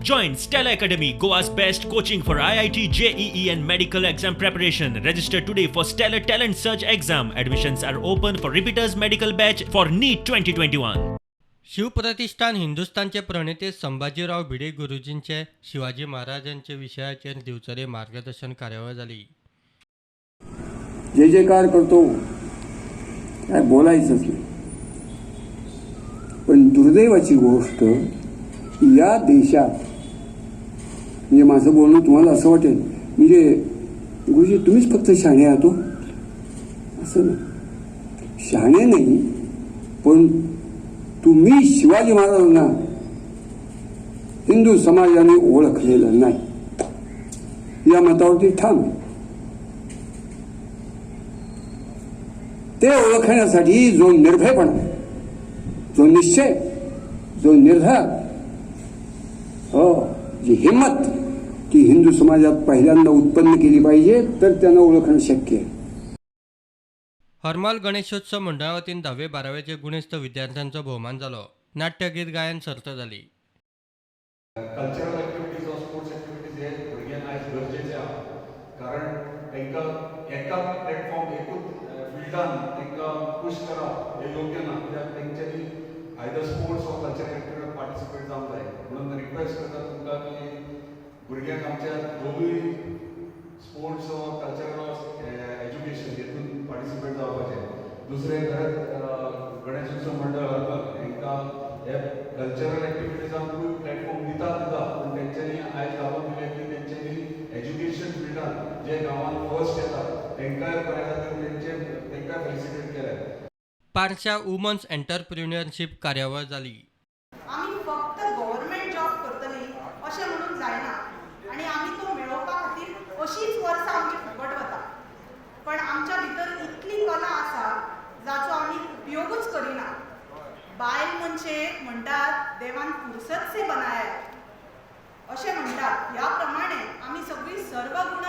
Join Stellar Academy, Goa's best coaching for IIT, JEE, and medical exam preparation. Register today for Stellar Talent Search exam. Admissions are open for repeaters medical batch for NEET 2021. Shivpratishthan हिंदुस्तानचे प्रणेते Sambhajirao Bhide गुरुजींचे Shivaji महाराजांचे विशयाचेर दिवचले मार्गदर्शन कार्यावळ जाली. जय जयकार करतो, काय बोलायचंच नाही. पण दुर्दैवाची गोष्ट, या देशात, म्हणजे माझं बोलणं तुम्हाला असं वाटेल, म्हणजे गुरुजी तुम्हीच फक्त शहाणे आहात हो. असं नाही, शहाणे नाही, पण तुम्ही शिवाजी महाराजांना हिंदू समाजाने ओळखलेलं नाही या मतावरती ठाम आहे. ते ओळखण्यासाठी जो निर्भयपणा, जो निश्चय, जो निर्धार, हो, जी हिंमत ती हिंदू समाजात पहिल्यांदा उत्पन्न केली पाहिजे, तर त्यांना ओळखणं शक्य आहे. हरमल गणेशोत्सव मंडळा वतीन धावे बारावेचे गुणेस्त विद्यार्थ्यांचो भोवमान जालो. नाट्यगीत गायन सर्त जाली. कल्चरल ॲक्टिविटीज वा स्पोर्ट्स ॲक्टिविटीज हे भुरग्यांक आयज गरजेचे आहा, कारण तांकां एका प्लॅटफॉर्म, एकूच फिल्डान तांकां पुश करप हें योग्य ना, कित्याक तेंच्यांनी आयदर स्पोर्ट्स वा कल्चरल एक्टिविटीक पार्टिसिपेट जावंक जाय. म्हणून रिक्वेस्ट करता तुमकां की भुरग्यांक आमच्या दोनूय स्पोर्ट्स वा कल्चरल वा एज्युकेशन हेतून पार्टिसिपेट जावपाचें. दुसरें, खरेंच गणेशोत्सव मंडळ हरमल हेंकां हे कल्चरल एक्टिविटीजांकूय प्लॅटफॉर्म दिता दिता, पूण तेंच्यांनी आयज दाखोवन दिलें की तेंच्यांनी एज्युकेशन फिल्डान जे गांवांत फर्स्ट येता तेंकांय प्रायज दिवन तेंचे तेंकांय फेलिसिटेट केलें. पारशा वुमन्स एंटरप्रिन्युअरशीप कार्यावळ जाली. आमी फक्त गव्हर्मेंट जॉब करतली अशें म्हणून जायना आनी आमी तो मेळोवपा खातीर अशींच वर्सां आमची फुकट वता. पण आमच्या भितर इतली कला आसा जाचो आमी उपयोगूच करिना. बायल मनशेक म्हणटात, देवान फुरसत से बनाया अशें म्हणटात. ह्या प्रमाणे आमी सगळीं सर्व गुण